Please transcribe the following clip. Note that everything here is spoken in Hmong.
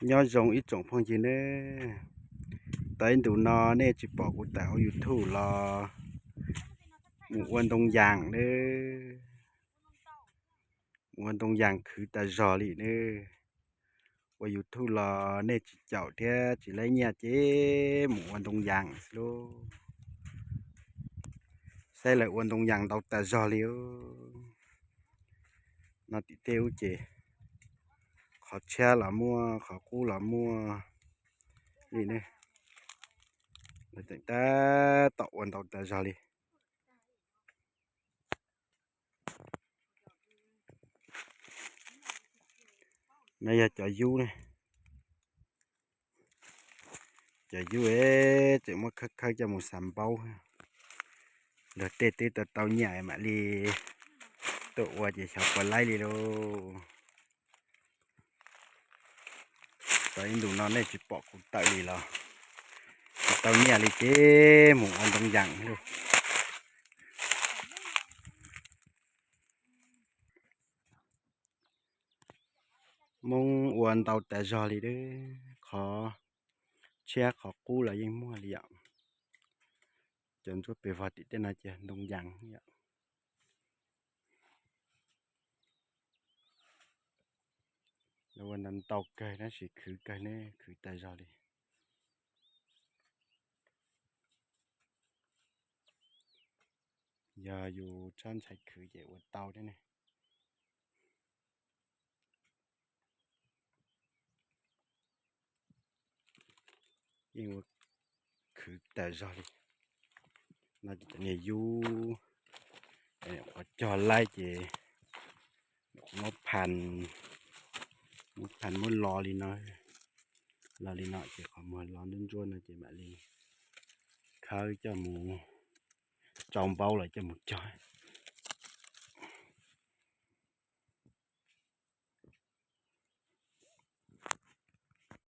Nyob zoo ib tsoom phooj ywg nawb, tau ib ntus no nej tsis pom kuv tawm hauv YouTube los mus ua ntoo yas nawb, mus ua ntoo yas khwv tas zog li nawb. Ua YouTube los nej tsis caum thiab tsis laib nyiaj ces mus ua ntoo yas xwb lauj. Saib lawv ua ntoo yas ntau tas zog li. No tim tej ub ces qhov tshiab los muaj, qhov qub los muaj li ne. Lawv tseem tab tom ua ntau tas zog li. No yog cov yub ne. Cov yub es tseem muab khawb khawb coj mus xav npaub. Luag tej twb tau tau nyiaj mam li tuaj ua ces xyov puas laib li lauj. Tau ib ntus no nej tsis pom kuv tawm li los tsis tau nyiaj li ces mus ua ntoo yas lauj. Hmoob ua ntau tas zog li, qhov tshiab qhov qub los yeej muaj li yom. Cov ntsuab pes vog tim tej no ces ntoo yas yom. Lawv ua ntau ntau kawg tab sis khwv kawg ne, khwv tas zog li. Yog yus txhob ntshai khwv ces ua tau thiab ne. Yeej ua khwv tas zog li. No ces cov niag yub, qhov cog laib ces muab phan, muab phan muab lo li no, lo li no ces qhov muag lo ntsuab ntsuab no ces mam li khawb coj mus tsau npaub los coj mus cog.